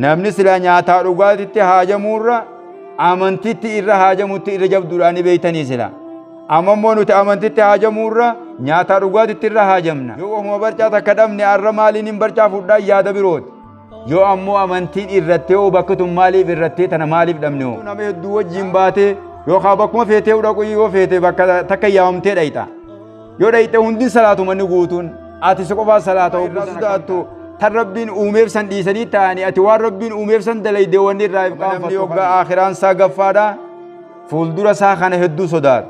Namni silaa nyaataa dhugaatitti haajamuurra amantitti irra haajamutti irra jabduudhaan ni beeytanii sila. Amma immoo nuti amantitti haajamuurra nyaataa dhugaatitti irra haajamna. Yoo ofuma barcaa takka dhabne arra maaliin hin barcaa fudhaa yaada birooti. Yoo ammoo amantiin irrattee hoo bakki tun maaliif irrattee tana maaliif dhabne hoo. Nama hedduu wajjin baatee yookaan bakkuma feetee dhaqu yoo feete bakka takka yaamamtee dhayxa. Yoo dhayxe hundi salaatu manni guutuun ati si qofaa salaata irraa sodaattu tan rabbiin uumeef san dhiisanii ta'anii ati waan rabbiin uumeef san dalayde wanni irraa if qaanfattu. Yoggaa aakhiraan isaa gaffaadha fuuldura isaa kana hedduu sodaata.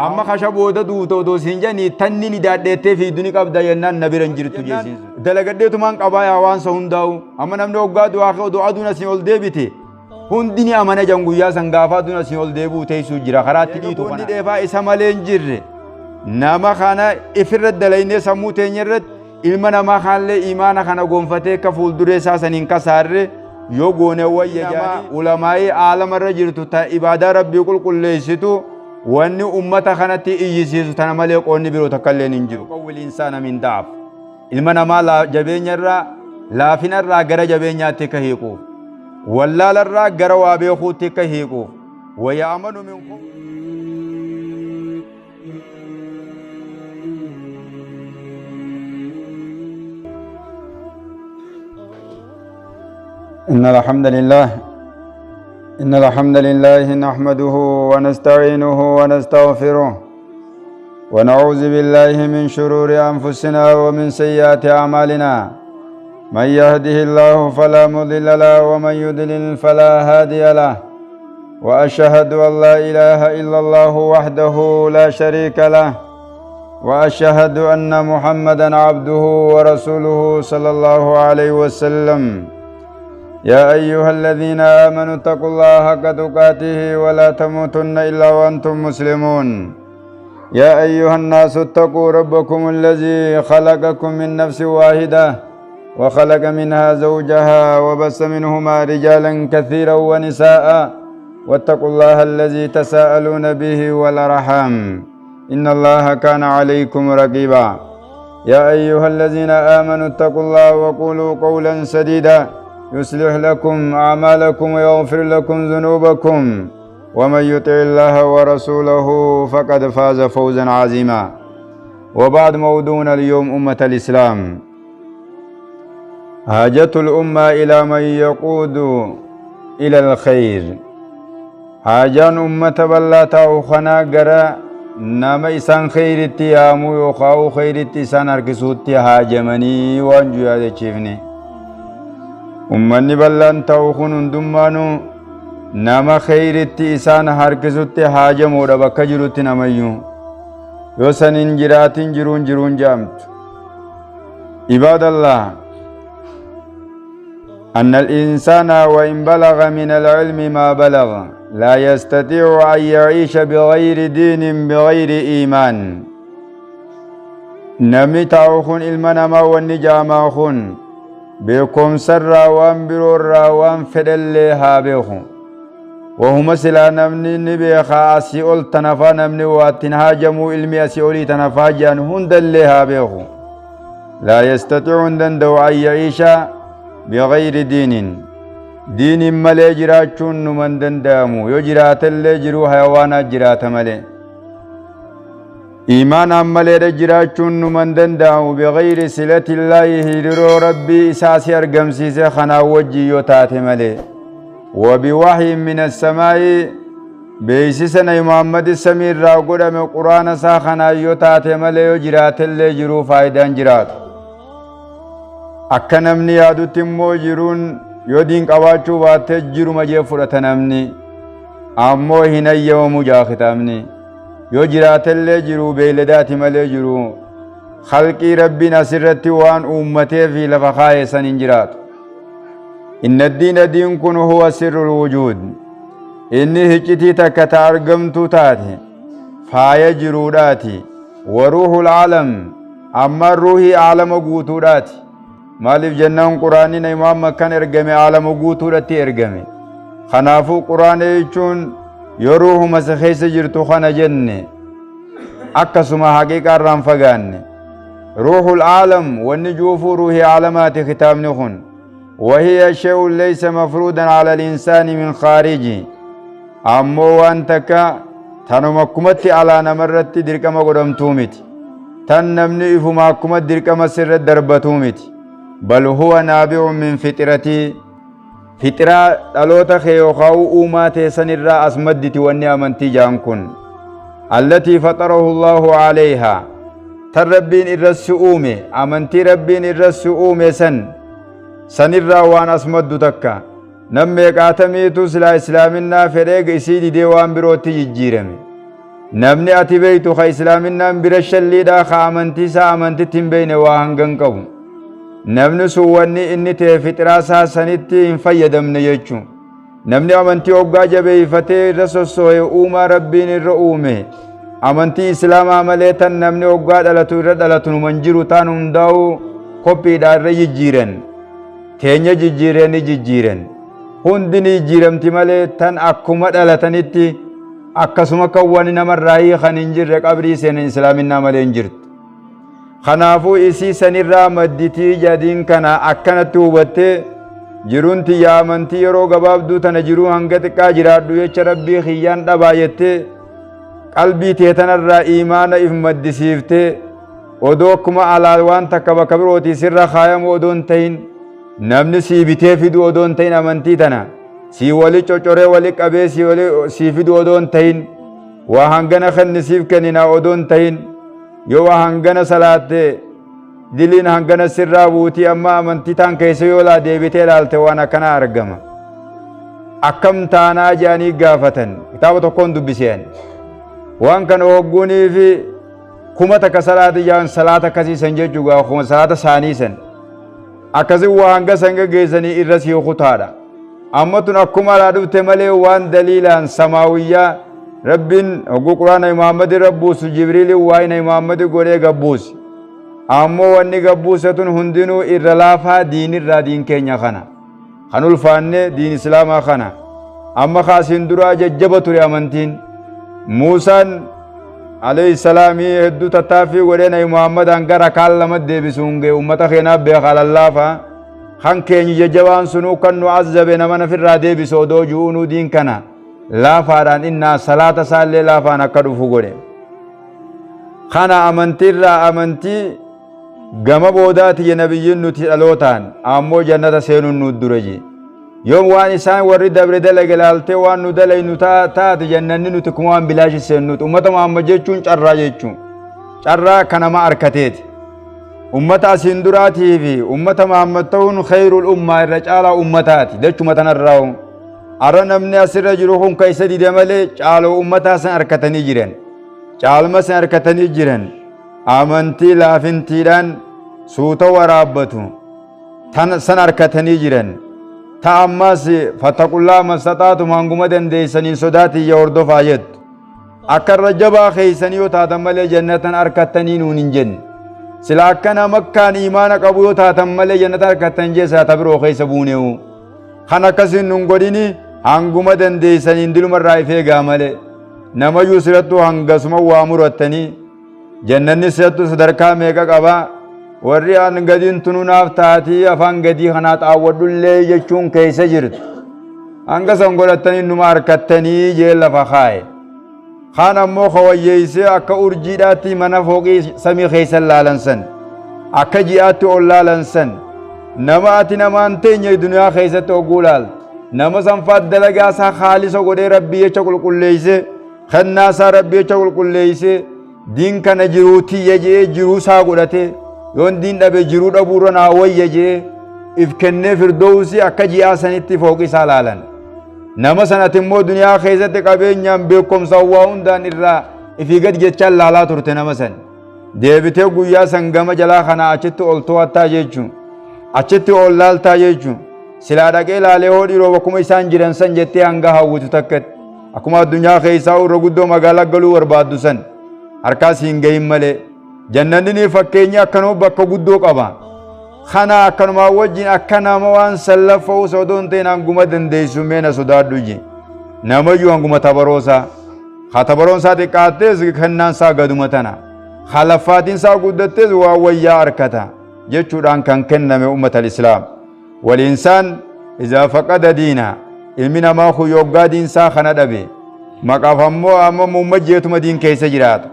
Amma kasha booda duuta odoo siin jedhanii tanni ni daadheettee fiigdu ni qabda jennaan na bira hin jirtu jeesiin sun. Dalagadheetumaan qabaa yaa waan sa hundaa'u. Amma namni hoggaa du'aa kee odoo aduun asiin ol deebite hundi ni amana jan guyyaa san gaafa aduun asiin ol deebi'u teessuu jira karaatti dhiitu kana. Dheefaa isa malee hin jirre nama kana ifirra dalaynee sammuu teenya irratti ilma namaa kaanillee imaana kana gonfatee akka fuulduree isaa saniin kasaarre yoo goone wayya jaanii ulamaa'ii aalamarra jirtu ta ibaadaa rabbii qulqulleessitu wanni ummata kanatti iyyisiisu tana malee qoonni biroo takka illeen hin jiru. Qawwil insaana min da'af. Ilma namaa jabeenya irraa laafina irraa gara jabeenyaatti akka hiikuuf. Wallaala irraa gara waa beekuutti akka hiikuuf. Wayaamanu min إن الحمد لله إن الحمد لله نحمده ونستعينه ونستغفره ونعوذ بالله من شرور أنفسنا ومن سيئات أعمالنا من يهده الله فلا مضل له ومن يضلل فلا هادي له وأشهد أن لا إله إلا الله وحده لا شريك له وأشهد أن محمدا عبده ورسوله صلى الله عليه وسلم يا أيها الذين آمنوا اتقوا الله حق تقاته ولا تموتن إلا وأنتم مسلمون يا أيها الناس اتقوا ربكم الذي خلقكم من نفس واحدة وخلق منها زوجها وبث منهما رجالا كثيرا ونساء واتقوا الله الذي تساءلون به والأرحام إن الله كان عليكم رقيبا يا أيها الذين آمنوا اتقوا الله وقولوا قولا سديدا يصلح لكم أعمالكم ويغفر لكم ذنوبكم ومن يطع الله ورسوله فقد فاز فوزا عظيما وبعد موضوعنا اليوم أمة الإسلام حاجة الأمة إلى من يقود إلى الخير حاجان أمة بلا تاوخنا قرأ nama isaan kheyritti yaamuu yookaan kheyritti isaan harkisuutti haajamanii waan jiru yaadachiifne. Ummanni bal'aan ta'u kun hundummaanuu nama kheyritti isaan harkisutti haajamuudha bakka jirutti namayyuu. Yoo san hin jiraatin jiruun jiruun jaamtu. Ibaadallah. أن الإنسان وإن بلغ من العلم ما بلغ لا يستطيع أن يعيش بغير دين بغير إيمان نمي تاوخون إلما نما والنجاما خون بكم سر وان برور وان فدل هابيخون وهم سلا نمني نبيخا أسي أول تنفا نمني واتنهاجمو إلمي أسي أولي تنفا جان هندل هابيخون لا يستطيع دندو أن يعيش بغير دين دين ملي جراچون نمن دندامو يو جراتلي جرو حيوانا جرات ملي إيمان ملي جراچون نمن دندامو بغير صلة الله هيرو ربي إساسي أرقمسيسي خنا وجي يو تاتي ملي وبوحي من السماء beeksisa Nabi Muhammad samii irraa godhame quraana isaa kanaan yoo taate malee yoo jiraatellee jiruu faayidaan jiraatu. Akka namni yaadutti immoo jiruun yoo diin qabaachuu baattee jiruma jee fudhata namni. Ammoo hin hayyamamu jaa kitaabni. Yoo jiraatellee jiruu beeyladaati malee jiruu khalqii rabbiin asirratti waan uummatee fi lafa kaaye san hin jiraatu. Inna diina diin kun huwa sirrul wujuud. Inni hiccitii takka ta argamtuu taate faaya jiruudhaati. Waruuhul aalam amma ruuhii aalama guutuudhaati. Maaliif jennaan quraanni Nabi Muhammad kan ergame aalama guutuudhatti ergame. Kanaafuu quraana jechuun yoo ruuhuma isa keessa jirtu kana jenne akkasuma haqiiqaa irraan fagaanne. Ruuhul aalam wanni juufuu ruuhii aalamaati kitaabni kun. Wahiya shay'un laysa mafruudan ala al-insaani min khaariji. Ammoo waan takka tanuma akkumatti alaa namarratti dirqama godhamtuu miti. Tan namni ifuma akkuma dirqama sirra darbatuu miti. Bal huwa naabi'un min fixratii. Fixiraa dhaloota kee yookaan uumaa tee sanirraa as madditi wanni amantii jaan kun. Allatii faxarahu Allahu alayhaa. Tan Rabbiin irra si uume, amantii Rabbiin irra si uume san, sanirraa waan as maddu takka. Nam meeqaatamiitu silaa islaaminnaa fedhee isii didee waan birootti jijjiirame. Namni ati beeytu ka islaaminaan bira shalliidhaa ka amantii isaa amantitti hin beeyne waa hangan qabu. Namni sun wanni inni ta'e fixiraa isaa sanitti hin fayyadamne jechuun. Namni amantii hoggaa jabeeyfatee irra sossoohe uumaa Rabbiin irra uume. Amantii Islaamaa malee tan namni hoggaa dhalatu irra dhalatu numan jiru taan hundaa'u kophiidhaa irra jijjiiran. Teenya jijjiiree ni jijjiiran. Hundi ni jijjiiramti malee tan akkuma dhalatanitti akkasuma kan wani namarraa hiikan hin jirre qabrii seenan islaaminaa malee hin jirtu. Kanaafuu isii sanirraa madditii jadiin kana akkanatti hubattee jiruun tiyya amantii yeroo gabaabduu tana jiruu hanga xiqqaa jiraadhu jecha rabbii kiyyaan dhabaa jettee qalbii tee tanarraa iimaana if maddisiiftee odoo akkuma alaa waan takka bakka birootii sirra kaayamu odoo hin ta'in namni sii bitee fidu odoo hin ta'in amantii tana sii wali cocoree wali qabee sii wali sii fidu odoo hin ta'in waa hangana kenni siif kenninaa odoo hin ta'in yoo waa hangana salaatte diliin hangana sirraa buutii amma amantii taan keessa yoo laa deebitee laalte waan akkanaa argama. Akkam taanaa jedhanii gaafatan kitaaba tokkoon dubbiseen waan kana hogguunii fi 1000 salaati jaan salaata akkasii san jechuu gaa kuma salaata saanii san akkasii waa hanga san gaggeessanii irra sii kutaadha. Amma tun akkuma alaa dhufte malee waan daliilaan samaawiyyaa Rabbiin hogguu quraana Muhammad irra buusu Jibriiliin waa'ee Nabi Muhammad godhee gabbuusi. Ammoo wanni gabbuuse tun hundinuu irra laafaa diinirraa diin keenya kana. Kan ulfaanne diin Islaamaa kana. Amma kaasiin duraa jajjaba ture amantiin. Muusaan alayhi salaamii hedduu tattaaffii godhee Nabi Muhammad hanga rakaan lama deebisuun ga'e uummata keenyaaf beekaa lallaafaa. Kan keenyi jajjabaan sunuu kan nu azzabe nama nafirraa deebisu odoo ju'uunuu diin kana laafaadhaan innaa salaata isaallee laafaan akka dhufu godhe. Kana amantiirraa amantii gama boodaati je nabiyyiin nuti dhalootaan ammoo jannata seenuun nu dura je. Yoom waan isaan warri dabre dalage laaltee waan nu dalaynu taate jannanni nuti kuma waan bilaashi seennuuti. Ummata Muhammad jechuun carraa jechuun. Carraa kan nama arkateeti. Ummata asiin duraatii fi ummata Muhammad ta'uun khayrul ummaa irra caalaa ummataati. Dachuma tanarraa arra namni asirra jiru kun ka isa dide malee caaloo ummataa san arkatanii jiran. Caalma san arkatanii jiran. Amantii laafintiidhaan suuta waraabbatu. Tan san arkatanii jiran. Ta ammas fattaqullaa mastaxaatum hanguma dandeessaniin sodaatiyya hordofaa jettu. Akka irra jabaa keessanii yoo taatan malee jannatan arkattanii nuun hin jenne. Sila akka nama akkaan imaana qabu yoo taatan malee jannata arkattan jee sila ta biroo keessa buuneewu. Kan akkasiin nun godhini hanguma dandeessaniin dilumarraa if eegaa malee. Namayyuu silattuu hangasuma waa murattanii jannanni silattuu sadarkaa meeqa qabaa warri an gadiin tunu naaf taatii afaan gadii kanaa xaawwadhullee jechuun keessa jirtu. Hanga san godhattanii numa harkattanii jee lafa kaaye. Kaan ammoo ka wayyeessee akka urjiidhaatti mana fooqii samii keessa laalan san akka ji'aatti ol laalan san nama ati namaan teenye duniyaa keessatti hogguu laaltu nama sanfaat dalagaa isaa khaalisa godhee rabbii jecha qulqulleessee kennaa isaa rabbii jecha qulqulleessee diin kana jiruu tiyya je'ee jiruu isaa godhatee yoon diin dhabe jiruu dhabuurra naa wayya je'ee if kennee firdowsii akka ji'aa sanitti fooqi isaa laalan. Nama sanati immoo duniyaa keessatti qabeenyaan beekumsaan waa hundaan irraa ifii gad jechaan laalaa turte nama san. Deebitee guyyaa san gama jalaa kana achitti ol to'attaa jechuun achitti ol laaltaa jechuun silaa dhaqee laalee hoo dhiiroo bakkuma isaan jiran san jettee hanga hawwitu takkatti akkuma addunyaa keessaa irra guddoo magaalaa galuu barbaaddu san harkaa siin gahin malee jannanni ni fakkeenya akkanuma bakka guddoo qaba. Kana akkanumaa wajjin akka nama waan san laffa'u osoo hin ta'in hanguma dandeessu mee na sodaadhu je. Namayyuu hanguma tabaroosaa. Ka tabaroon isaa xiqqaattees kennaan isaa gaduma tana. Ka laffaatiin isaa guddattees waan wayyaa arkata jechuudhaan kan kenname ummata islaam. Waliinsaan izaa faqada diina, ilmi namaa kun yoggaa diinsaa kana dhabe, maqaaf ammoo amma muumma jeetuma diin keessa jiraata.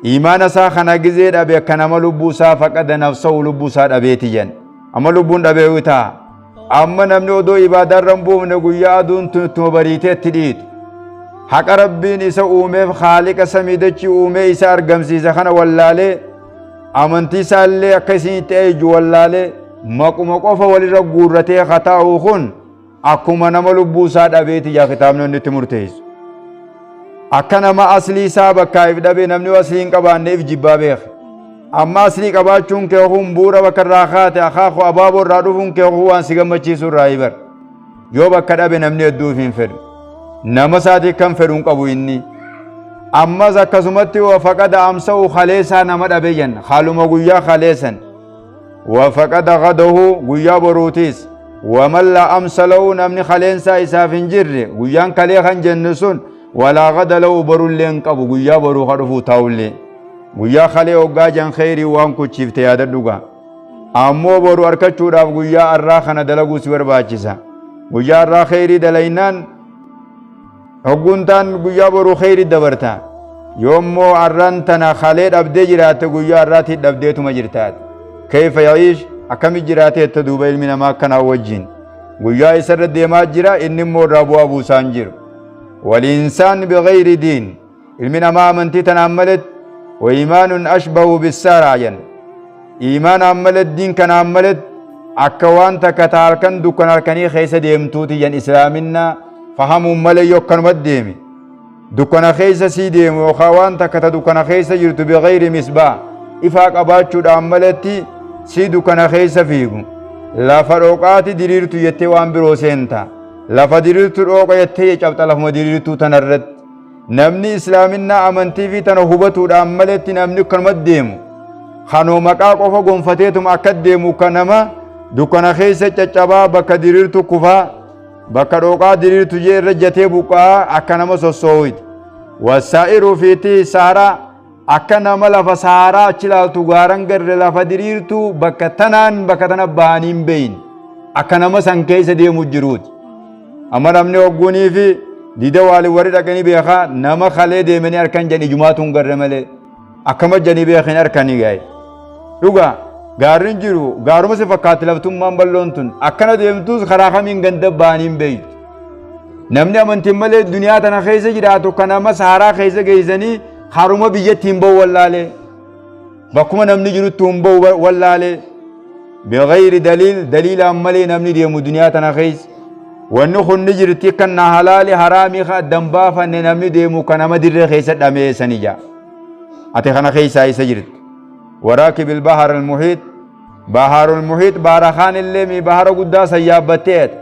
Iimaana isaa kana gizee dhabe, akka nama lubbuu isaa faqada nafsahu, lubbuu isaa dhabeeti jen. Amma lubbuun dhabee ta'a. Amma namni odoo ibaadaarra hin buufne, guyyaa aduun tun ittuma bariitee itti dhiitu, haqa Rabbiin isa uumeef, Haaliqa samii dachii uumee isa argamsiise kana wallaalee, amantii isaallee akka isin itti eeyju wallaalee, maquma qofa walirra guurratee kataa'u kun akkuma nama lubbuu isaa dhabeeti yaa kitaabni inni itti murteessu. Akka nama aslii isaa bakkaa if dhabee. Namni aslii hin qabaanne if jibbaa beeka. Amma aslii qabaachuun kee kun, bu'uura bakka irraa kaate, akaakuu abaaboo irraa dhufuun kee kun waan si gammachiisu irraa hibar. Yoo bakka dhabe namni hedduu if hin fedhu. Nama isaatii kan fedhu hin qabu inni. Ammas akkasumatti wafaqada amsa'u, kaleessaa nama dhabe jenna. Haaluma guyyaa kaleessan. Wafaqada gadahu, guyyaa boruutiis. Waman laa amsa lahu, namni kaleensaa isaaf hin jirre, guyyaan kalee kan jennu sun, walaa gada lahu, borullee hin qabu, guyyaa boruu ka dhufuu taa'ullee. Guyyaa kalee hoggaa jan kheyrii waan kuchiifte yaadadhu gaa. Ammoo boru arkachuudhaaf guyyaa arraa kana dalaguu si barbaachisa. Guyyaa arraa kheyrii dalaynaan, hogguun taan guyyaa boruu kheyrii dabarta. Yoommoo arraan tana kalee dhabdee jiraatte, guyyaa arraatii dhabdeetuma jirtaati. Kayfa ya'iish, akkami jiraate jetta duuba ilmi namaa akkanaa wajjin? Guyyaa isarra deemaa jira, inni immoo irraa bu'aa buusaan jiru. Waliinsaan bighayri diin, ilmi namaa amantii tanaan maletti, wa iimaanun ashbahu bissaaraa jenna. Iimaanaan malet, diin kanaan malet, akka waan takka ta halkan dukkana halkanii keessa deemtuuti jan. Islaaminaa fahamuun malee yoo akkanumatti deemi, dukkana keessa sii deemu, yookaan waan takka ta dukkana keessa jirtu, bighayri misbaa, ifaa qabaachuudhaan maletti sii dukkana keessa fiigu. Lafa dhoqaati diriirtu jettee waan biroo seenta. Lafa diriirtu dhooqa jettee cabxa lafuma diriirtuu tanarratti. Namni islaaminaa amantii fi tana hubatuudhaan maletti, namni akkanumatti deemu kanoo maqaa qofa gonfateetuma akka deemu kan nama dukkana keessa caccabaa, bakka diriirtu kufaa, bakka dhooqaa diriirtu jee irra jatee buqqa'aa, akka nama sossoo'uuti. Wasaa'iru fiitii saaraa, akka nama lafa saaraa achi ilaaltu gaaran garre, lafa diriirtu, bakka tanaan bakka tana bahanii hin beeyin, akka nama san keessa deemu jiruuti. Amma namni hogguunii fi dida waaliin warri dhaqanii beekaa, nama kalee deemanii harkan jedhan ijumaatu hin garre malee akkama jedhanii beekan harkanii gaa'e. Dhugaa gaarri jiru gaaruma si fakkaatti, laftummaan bal'oon tun akkana deemtus karaa kamiin ganda bahanii hin beeytu. Namni amantiin malee duniyaa tana keessa jiraatu kan nama saaraa keessa geessanii haruma biyyatti hin ba'u wallaalee. Bakkuma namni jirutti hin ba'u wallaalee. Bighayri daliil, daliilaan malee namni deemu duniyaa tana keessa. Wanni kun ni jirti kan na halaali haraamii ka addan baafanne namni deemu kan nama dirree keessa dhameessani jaa. Ati kana keessaa isa jirti. Waraakibil bahar al-muhiit, baharul muhiit, bahara kaan illee mi bahara guddaa san yaabbattee ati.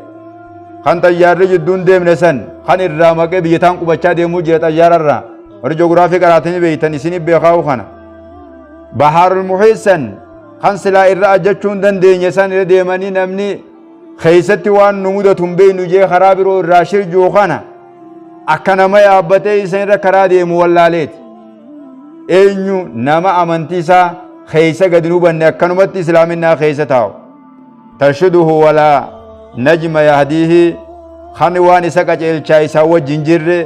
Kan xayyaarri jidduun deemne san kan irraa maqee biyya taan qubachaa deemuu jira xayyaararraa. Warri joogiraafii qaraatanii beeytan isinii beekaa'u kana. Baharul muhiit san kan silaa irra ajjachuu hin dandeenye san irra deemanii, namni keessatti waan nu mudatu hin beeknu jee karaa biroo irraa shirjuu kana, akka nama yaabbatee isa irra karaa deemu wallaaleeti. Eenyu? Nama amantii isaa keessa gadi hin hubanne, akkanumatti islaaminaa keessa taa'u. Tarshuduhu walaa najma yahdiihi, kan waan isa qaceelchaa isaa wajjin jirre,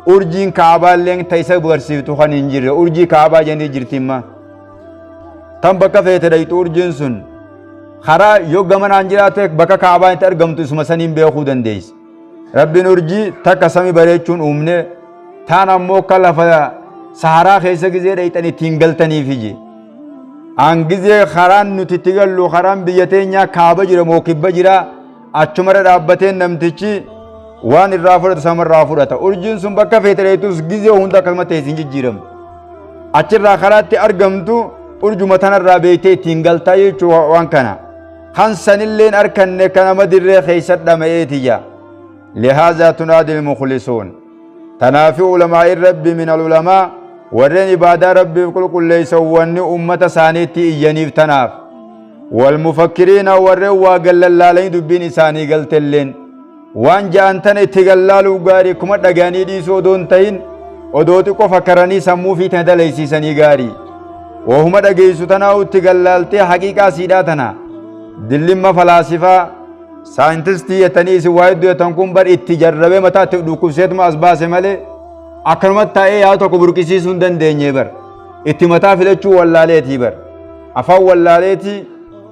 urjiin kaabaalleen ta isa barsiiftu kan hin jirre. Urjii kaabaa jennee jirti imma. Tan bakka feete dhayxu urjiin sun, karaa yoo gamanaan jiraate bakka kaabaan itti argamtu isuma saniin beekuu dandeessi. Rabbiin urjii takka sami bareechuun uumne, taan ammoo akka lafa saharaa keessa gizee dhayxan ittiin galtaniif iji. An gizee karaan nuti itti gallu, karaan biyya teenyaa kaaba jira moo kibba jira, achumarra dhaabbateen namtichi waan irraa fudhatu samarraa fudhata. Urjiin sun bakka feete dhayxus gizee hunda akkasuma ta'e hin jijjiiramtu. Achirraa karaatti argamtu urjuma tanarraa beektee ittiin galtaa jechuu waan kana. Kan sanilleen arkanne kan nama dirree keessa dhama'eetiyya. Lihaazaa tunaadil mukhlisuun. Tanaafi ulamaa'in Rabbi min alulamaa, warreen ibaadaa Rabbiif qulqulleessan, wanni ummata isaaniitti iyyaniif tanaaf. Wal mufakkiriina, warreen waa gallallaalanii dubbiin isaanii galtelleen. Waan ja'an tana itti gallaaluu gaarii, kuma dhaga'anii dhiisuu odoo hin ta'in, odoo xiqqoo fakkaranii sammuu fi tana dalaysiisanii gaarii. Wahuma dhageessu tanaa itti gallaaltee haqiiqaa siidhaa tana. Dillimma falaasifaa Saayintistii jettanii isin waa hedduu jettan kun bar itti jarrabee mataa itti dhukkubseetuma as baase malee akkanumatti taa'ee yaa tokko burqisiisuu hin dandeenye bar. Itti mataa filachuu wallaaleetii bar. Afaan wallaaleetii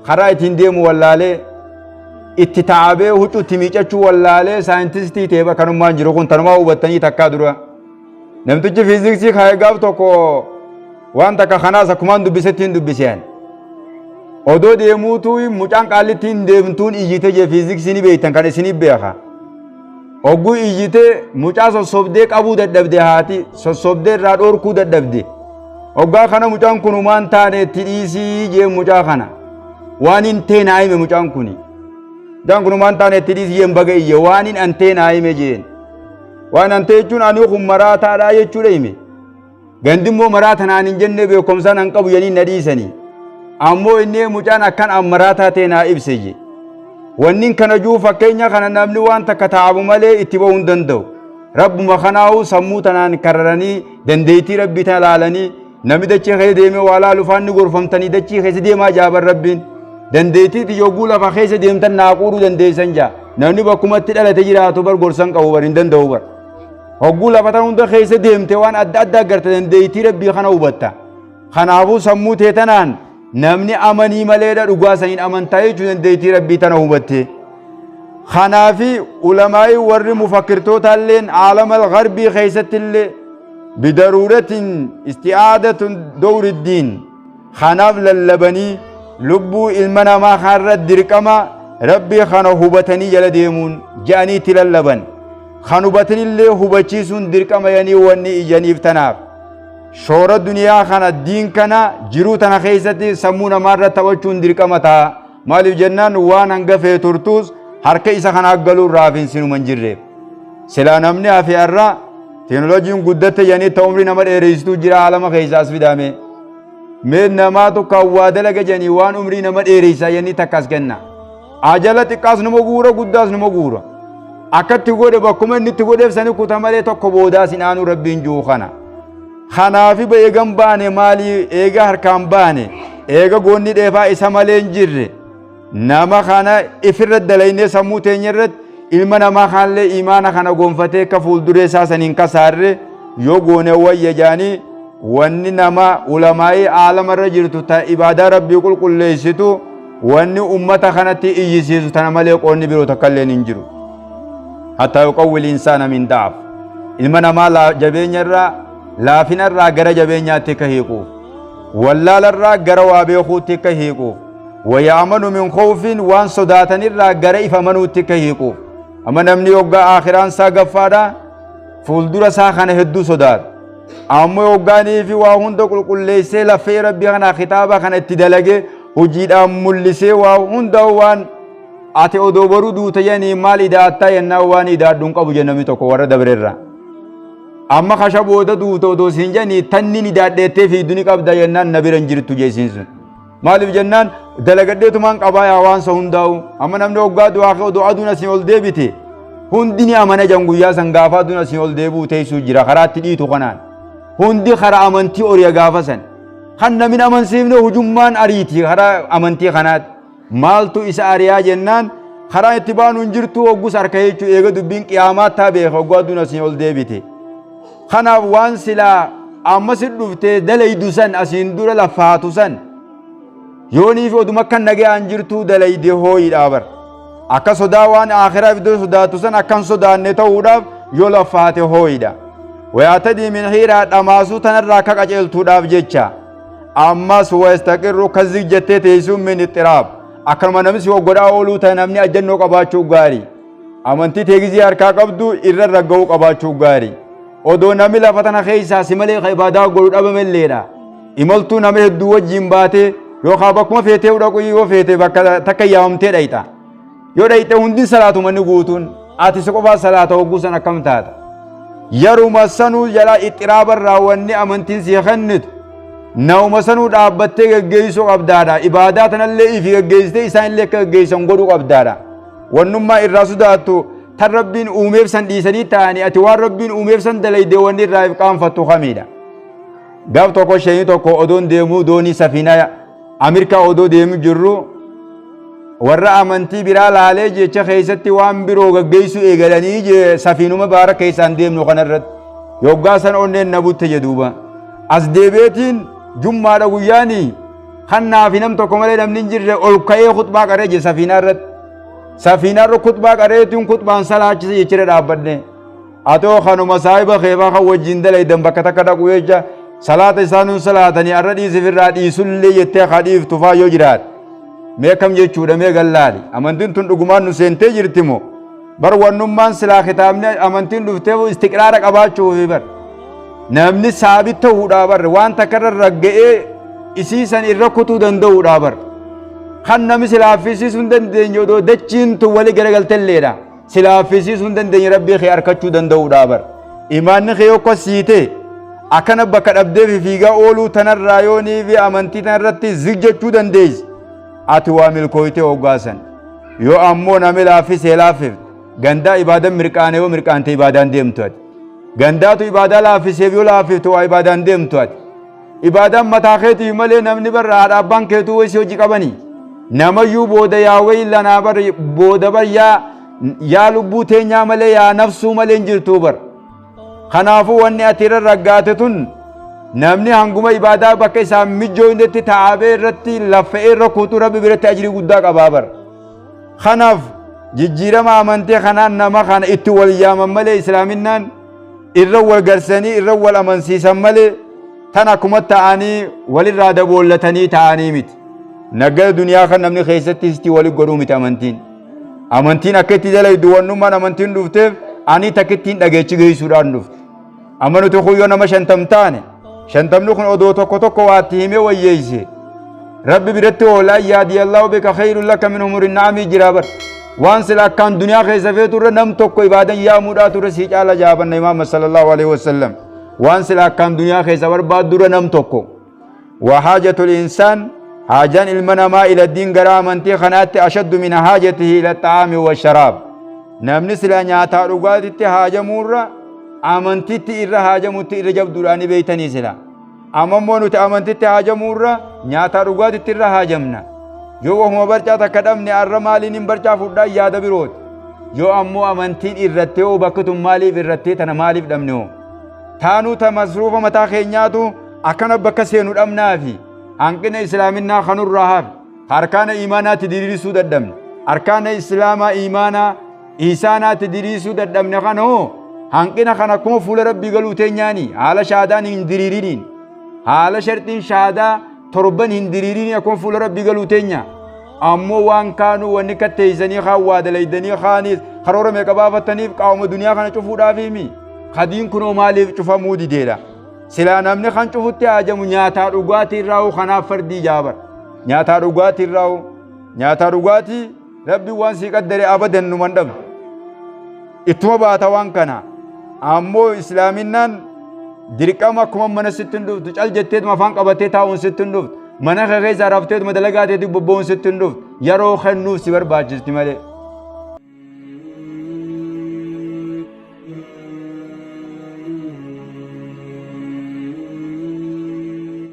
karaa ittiin deemu wallaalee itti taa'abee huccuu itti miicachuu wallaalee saayintistii ta'e bar kanummaan jiru kun tanumaa hubattanii takkaa dura. Namtichi fiiziksii kaa'ee gaaf tokko waan takka kanaas akkumaan dubbisetti hin dubbiseen. Odoo deemuutu mucaan qaallitti hin deemtuun iyyite jee fiiziksii ni beektan kan isinii beeka. Ogguu iyyite mucaa sossobdee qabuu dadhabde haati sossobdee irraa dhorkuu dadhabde. Oggaa kana mucaan kun humaan taane itti dhiisii jee mucaa kana. Waan hin tee naa hime mucaan kuni. Mucaan kun humaan taane itti dhiisii jeen baga iyye waan hin antee naa hime jeen. Waan antee jechuun ani kun maraataadhaa jechuudha hime. Gandi immoo maraata naan hin jenne beekumsaan an qabu jedhanii na dhiisanii. Ammoo inni mucaan akkan an maraataa ta'e naa ibse je. Wannin kana jiru fakkeenya kana namni waan takka taa'amu malee itti ba'uu hin danda'u. Rabbuma kanaa'uu sammuu tanaan kararanii dandeettii rabbii tana laalanii namni dachee keessa deemee waa laalu faan ni gorfamtanii dachii keessa deemaa jaaban rabbiin. Dandeettii yogguu lafa keessa deemtan naa quudhuu dandeessan jaa. Namni bakkumatti dhalate jiraatu bar gorsan qabu bar hin danda'u bar. Hogguu lafa tan hunda keessa deemte waan adda addaa garte dandeettii rabbii kana hubatta. Kanaafuu sammuu tee tanaan namni amanii maleedha dhugaa saniin amantaa jechuu dandeettii rabbii tana hubatte. Kanaafi ulamaa'ii warri mufakkirtoota illeen aalama garbii keessatti illee bidaruuratin isti'aadatun dowriddiin kanaaf lallabanii lubbuu ilma namaa kanarra dirqama rabbii kana hubatanii jala deemuun je'anii itti lallaban. Kan hubatanillee hubachiisuun dirqama yanii wanni ijaniif tanaaf. Shoora duniyaa kana diin kana jiruu tana keessatti sammuu namaarra taphachuun dirqama ta'a. Maaliif jennaan waan hanga fee turtuus harka isa kanaa galuu irraa hafiinsi numa hin jirreef. Silaa namni hafe har'a teekinooloojiin guddatte jedhanii ta umrii nama dheeressituu jira alama keessaa as fidaame. Mee namaa tokko waa dalaga jedhanii waan umrii nama dheeressaa jedhanii takka as kenna. Ajala xiqqaas numa guura guddaas numa guura. Akkatti godhe bakkuma inni itti godheef sani kuta malee tokko boodaas hin aanu rabbiin jiru kana. Kanaafi eegan baane maalii eega harkaan baane eega goonni dheefaa isa malee hin jirre nama kana ifirra dalaynee sammuu teenya irratti ilma namaa kanallee imaana kana gonfatee akka fuulduree isaa saniin kasaarre yoo goone wayya jaanii wanni nama ulamaa'ii aalamarra jirtu ta ibaadaa rabbii qulqulleessitu wanni ummata kanatti iyyisiisu tana malee qoonni biroo takka illeen hin jiru. Hattaa yuqawwil insaana min da'af. Ilma namaa jabeenya irraa laafina irraa gara jabeenyaatti akka hiikuuf. Wallaala irraa gara waa beekuutti akka hiikuuf. Wayaamanu min khawfin waan sodaatan irraa gara if amanuutti akka hiikuuf. Amma namni yoggaa aakhiraan isaa gaffaadha fuuldura isaa kana hedduu sodaata. Ammoo yoggaanii fi waa hunda qulqulleessee lafee rabbii kana kitaaba kana itti dalagee hojiidhaan mul'isee waa hunda waan ati odoo boruu duute jedhanii maal ida'attaa jennaan waan ida'adhu hin qabu jedhe namni tokko warra dabreerra. Amma kasha booda duute odoo siin jedhanii tanniin ida'adheettee fiigdu ni qabda jennaan na bira hin jirtu jeesiin sun. Maaliif jennaan dalagadheetumaan qabaa yaa waan sa hundaa'u. Amma namni hoggaa du'aa kee odoo aduun asii ol deebite hundi ni amana jan guyyaa san gaafa aduun asii ol deebi'u teessuu jira karaa itti dhiitu kanaan. Hundi karaa amantii oriya gaafa san. Kan namni amansiifne hujummaan ariiti karaa amantii kanaati. Maaltu isa ariyaa jennaan karaa itti baanu hin jirtu hoggus harka jechuu eega dubbiin qiyaamaa taa beeka hogguu aduun asiin ol deebite. Kanaaf waan silaa amma si dhuftee dalaydu san asiin dura lafaatu san yoonii fi oduma akka nagayaan jirtuu dalayde hooyidhaa bar. Akka sodaa waan akhiraa iddoo sodaattu san akka hin sodaanne ta'uudhaaf yoo lafaate hooyidha. Wayaatadii min hiiraa dhamaasuu tanarraa akka qaceeltuudhaaf jecha. Ammas wayastaqirru ka zig jettee teessuun min ixxiraab. Akkanuma namni si hoggodhaa ooluu ta'e namni ajjannoo qabaachuu gaarii. Amantii teegizii harkaa qabdu irra ragga'uu qabaachuu gaarii. Odoo namni lafa tana keessaa si malee ka ibaadaa godhu dhabamelleedha. Imaltuu nama hedduu wajjin baatee yookaan bakkuma feetee dhaqu yoo feete bakka takka yaamamtee dhayxa. Yoo dhayxe hundi salaatuma inni guutuun ati si qofaa salaata hogguu san akkam taata. Yeruma sanuu jalaa ixxiraaba irraa wanni amantiin si kennitu nauma sanuu dhaabbattee geggeessuu qabdaadha. Ibaadaa tanallee ifi geggeessitee isaan illee akka geggeessan godhuu qabdaadha. Wannummaa irraa sodaattu tan rabbiin uumeef san dhiisanii ta'anii ati waan rabbiin uumeef san dalayde wanni irraa if qaanfattu kamiidha. Gaaf tokko sheeyni tokko odoon deemuu doonii safiinaa Ameerikaa odoo deemu jirru Warra amantii biraa laalee jecha keessatti waan biroo gaggeessuu eegalanii je safiinuma baara keessaan deemnu kanarratti. Yoggaa san onneen na butte jedhuuba. As deebi'eetiin jummaadha guyyaanii kan naafi nam tokko malee namni hin jirre ol ka'ee khutbaa qaree je safiinaa irratti. Safiinaa irra khutbaa qareetiin khutbaan salaachise jechira dhaabbadne. Atoo kanuma saahiba keefaa kan wajjin dalaydan bakka takka dhaqu jecha salaata isaanuun salaatanii arra dhiisif irraa dhiisullee jettee haa dhiiftu faa yoo jiraate. Mee kam jechuudha mee gallaali. Amantiin tun dhugumaan nu seentee jirti moo? Bar wannummaan silaa kitaabni amantiin dhuftee istiqraara qabaachuufi bar. Namni saabit ta'uudhaa bar waan takka irra ragga'ee isii san irra kutuu danda'uudhaa bar. Kan namni silaaffisiisuu hin dandeenye odoo dachiin tun wali garagaltelleedha. Silaaffisiisuu hin dandeenye rabbii kee arkachuu danda'uudhaa bar. Imaanni kee yoo siite akkana bakka dhabdee fi fiigaa ooluu tanarraa yoo nii fi amantii tanarratti zig jechuu dandeessi. Ati waa milkooytee hoggaasan. Yoo ammoo nami laaffisee laaffifte gandaa ibaadan mirqaane yoo mirqaante ibaadaan deemtu ati. Gandaatu ibaadaa laaffiseef yoo laaffifte waa ibaadaan deemtu ati. Ibaadaan mataa keetiif malee namni barra haadha abbaan keetuu wayii si hojii qabanii. Namayyuu booda yaa wayii lanaa bar booda bar yaa yaa lubbuu teenyaa malee yaa nafsuu malee hin jirtuu bar. Kanaafuu wanni ati irra raggaate tun namni hanguma ibaadaa bakka isaan mijjooynetti taa'abee irratti laffa'ee irra kutuu rabbi biratti ajrii guddaa qabaa bar. Kanaaf jijjiirama amantii kanaan nama kana itti wal yaaman malee islaaminaan irra wal garsanii irra wal amansiisan malee tan akkuma ta'anii walirraa daboollatanii ta'anii miti. Nagada duniyaa kan namni keessatti isti wali godhuu miti amantiin. Amantiin akka itti dalaydu wannummaan amantiin dhufteef ani takka ittiin dhageechi geessuudhaan dhufte. Amma nuti kun yoo nama 50 taane shantamni kun odoo tokko tokko waatti himee wayyeeyse. Rabbi biratti oolaa yaadi Allahu bika khayrun laka min umurin na'amii jira bar. Waan sila akkaan duniyaa keessa feetu irra nam tokko ibaadan yaamuudhaa ture sii caala jaabanna imaama sallallahu alaihi wasallam. Waan sila akkaan duniyaa keessa barbaaddu irra nam tokko. Wa haajatul insaan haajaan ilma namaa ila diin gara amantii kanaatti ashaddu min haajatihi ila xa'aami wa sharaab. Namni sila nyaataa dhugaatitti haajamuurra amantitti irra haajamutti irra jabduudhaan ni beeytanii sila. Amma immoo nuti amantitti haajamuurra nyaataa dhugaatitti irra haajamna. Yoo wahuma barcaa takka dhabne arra maaliin hin barcaa fudhaa yaada birooti. Yoo ammoo amantiin irrattee hoo bakki tun maaliif irrattee tana maaliif dhabne hoo? Taanuu ta masruufa mataa keenyaatu akkana bakka seenu dhabnaafi hanqina islaaminaa kanurraa hafe harkaana imaanaatti diriirsuu dadhabne arkaana islaamaa imaanaa isaanaatti diriirsuu dadhabne kana hoo hanqina kana akkuma fuula rabbii galuu teenyaanii haala shaadaan hin diriiriniin haala sharxiin shaadaa torban hin diriiriniin akkuma fuula rabbii galuu teenya ammoo waan kaanuu wanni katteeysanii kaan waa dalaydanii kaaniis karoora meeqa baafattaniif qaawuma duniyaa kana cufuudhaaf himi kadiin kunoo maaliif cufamuu dideedha. Silaa namni kan cufutti haajamu nyaataa dhugaatii irraa kanaaf fardii jaabar. Nyaataa dhugaatii irraa nyaataa dhugaatii rabbi waan sii qaddare abadan numan dhabdu. Ittuma baata waan kana. Ammoo islaaminaan dirqama akkuma mana sitti hin dhuftu cal jetteetuma afaan qabattee taa'uun sitti hin dhuftu. Mana kee keessaa rafteetuma dalagaa teetii bobba'uun sitti hin dhuftu. Yeroo kennuuf si barbaachisti malee.